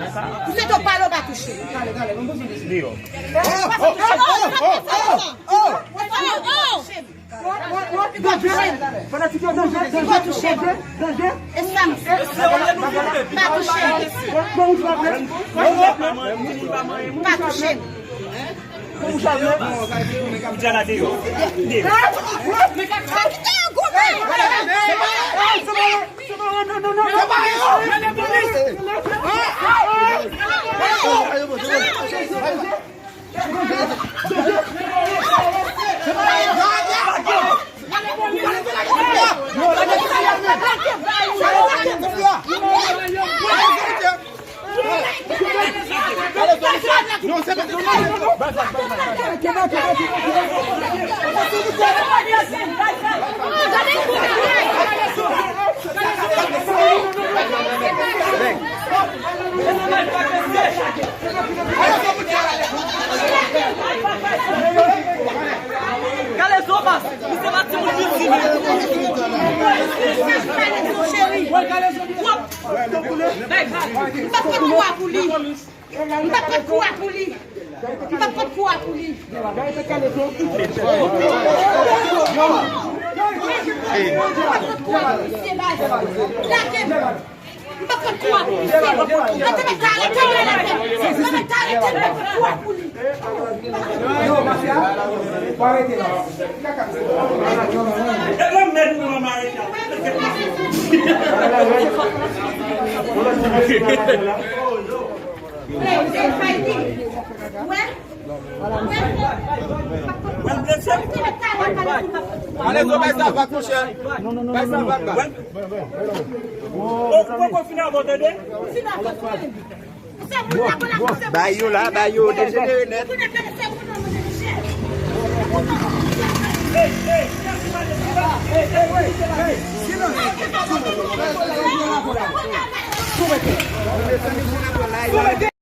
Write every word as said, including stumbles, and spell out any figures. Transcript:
Mwen swete w pale, w pa touche m. Deyò. Ou pa touche m. Ou pa touche m. Ou pa touche m. Fanatik yo, danje, danje, danje, danje. E sa m fè? Pa touche m. Pa touche m. Pa touche m. Ou di a la deyò. Deyò. Kalezo, baz, misye pa timoun piti, men. Kalezo, cheri. Wè, Kalezo, baz. M p ap pot kou a pou li. M p ap pot kou a pou li. M p ap pot kou a pou li. M p ap pot kou a pou misye, baz. Lage m. M p ap pot kou a pou misye. Mwen te mèt arete l, mwen te mèt arete l, m p ap pot kou a pou li. Ale, zo, bay sa vag, monchè. Bay sa vag la. Ou poko fin avè w, tande? Bay yo la, bay yo dejenere nèt.